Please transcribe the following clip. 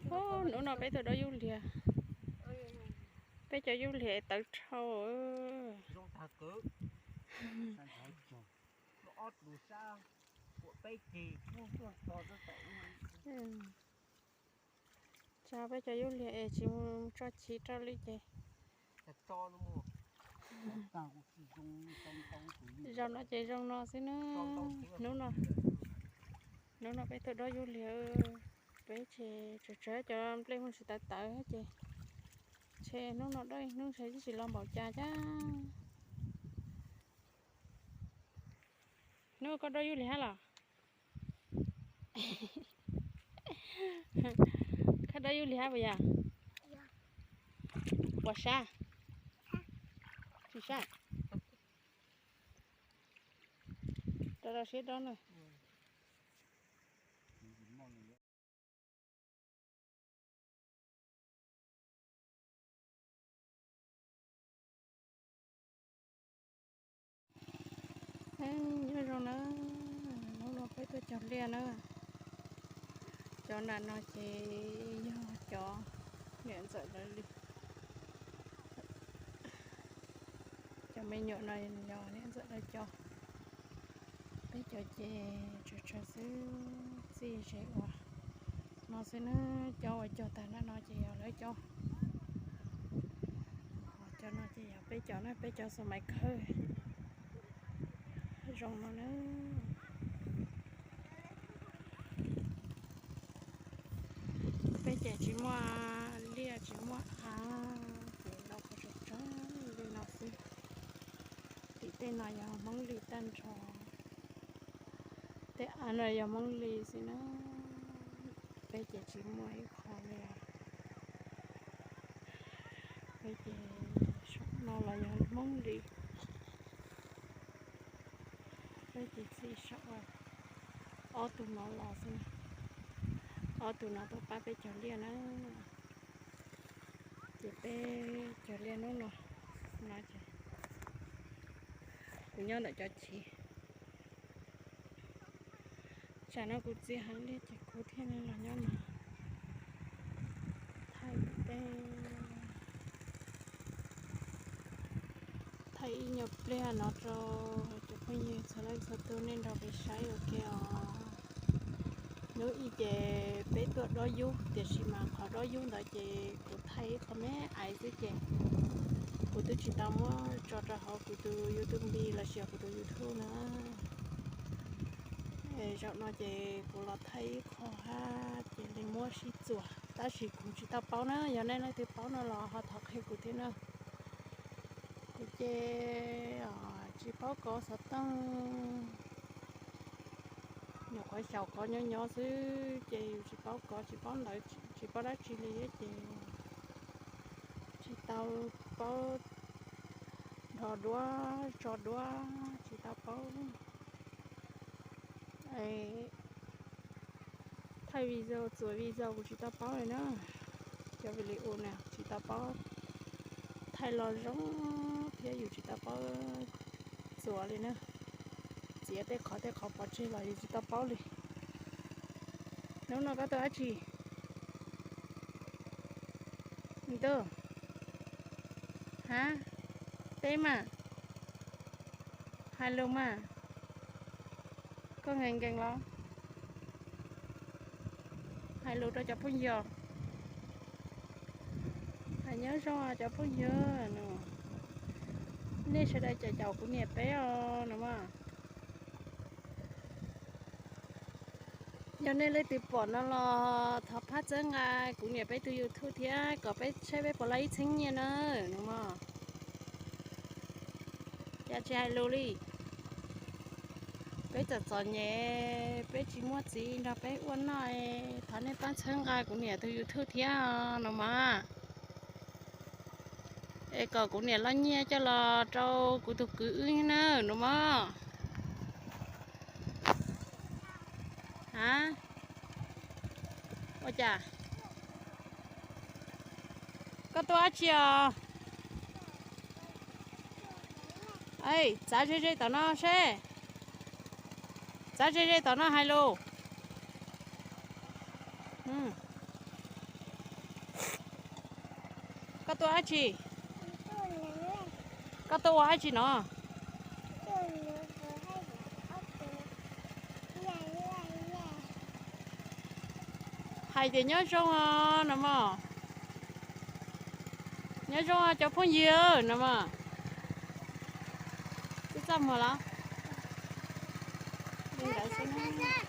Hnub no peb tuaj dob yub liag, peb cov yub liag tawv dhau. Tsa peb cov yub liag es tsis mus tso chiv rau li ces zaum no ces zoo no xwb na. Hnub no, hnub no peb tuaj dob yub liag, peb ces tsawv tsawv cov nplej muag tsis tawv tawv ces ntshe hnub no dob ib hnub ntshe twb tsis los npaum cas thiab. Hnub koj dob yub liag hab los? Koj dob yub liag hab puas yog? Puas sab? Tsis sab. Rau rau siab dob na. Nyob zoo na, hnub no peb tuaj cog liaj na. Cov nram no ces yog cov niam ntxawm lawv li. Cov me nyuam no yog niam ntxawm lawv cov. Peb cov ces tsawg tsawg xwb, txij ze uas no xwb na, cov uas cog tag nrho no ces yog lawv cov. Cov no ces yog peb cov na, peb cov xua maiv khawb zoo no na. Peb ces tsis muaj liaj tsis muaj av, ces los qhov tsaus tsawg li no xwb. Tim tej no yog Hmoob Lis tag nrho, tej av no yog Hmoob Lis xwb na. Peb ces tsis muaj ib qho li. Peb ces saum no los yog Hmoob Lis. Peb ces txij saum ob tug no los xwb, ob tug no tuaj pab peb cog liaj na. Ces peb cog liaj hnub no, no ces kuv nyob ntawm cov chiv. Tsam no kuv txiv hais liaj ces kuv thiaj li los nyob no thaij peb, thaij ib nyuag pliag no rau cov phooj ywg txhua leej txhua tus nej nrog peb saib ua ke os. Hnub ib ces peb tuaj dob yub, tiam sis mas qhov dob yub ntawd ces kuv thaij ib qho me ais xwb ces kuv twb tsis tau muab tso rau hauv kuv tus YouTube npi los sis kuv tus YouTube na. Zaum no ces kuv los thaij ib qho hab ces li muab sib txuas, tab sis kuv tsis tau paub na, yog nej leej twg paub no los ho thov qhia kuv thiab na. Kuv ces tsis paub kov xov tooj, nyuam qhuav xyaum kov nyob nyob xwb ces yus tsis paub kov tsis paub ntawv tsis paub dab tsi li thiab ces tsis tau paub nrho duab tso duab tsis tau paub thaij video txuas video kuv tsis tau paub li na. Cov video na tsis tau paub thaij los zoo thiab yus tsis tau paub txuas li na. Txiav tej qhov tej qhov pov tseg los yus tsis tau paub li. Hnub no koj tuaj dab tsi? Ntuj, ha, teb mas, hais lus mas, koj nkees nkees los hais lus rau cov phooj ywg. Hais nyob zoo cov phooj ywg no, nej sawv daws caum caum kuv niam peb os no mas. Yog nej leej twg pom no los thov pab txhawb nqa kuv niam peb tus YouTube thiab kom peb saib peb puas laj ib txheeb nyiaj na no mas. Cas tsis hais lus li? Peb txom txom nyem, peb tsis muaj txiv nrog peb ua noj, thov nej pab txhawb nqa kuv niam tus YouTube thiab no mas. Es kom kuv niam loj nyiaj coj los rau kuv tus kwv wb na no mas. Ha, ua cas koj tuaj dab tsi os? Txav ze ze tom no seb, txav ze ze tom no hais lus. Koj tuaj dab tsi? Koj tuaj ua dab tsi no? Hais tias nyob zoo no mog. Nyob zoo cov phooj ywg no mog. Twb txaj muag los? Li ntawd xwb na.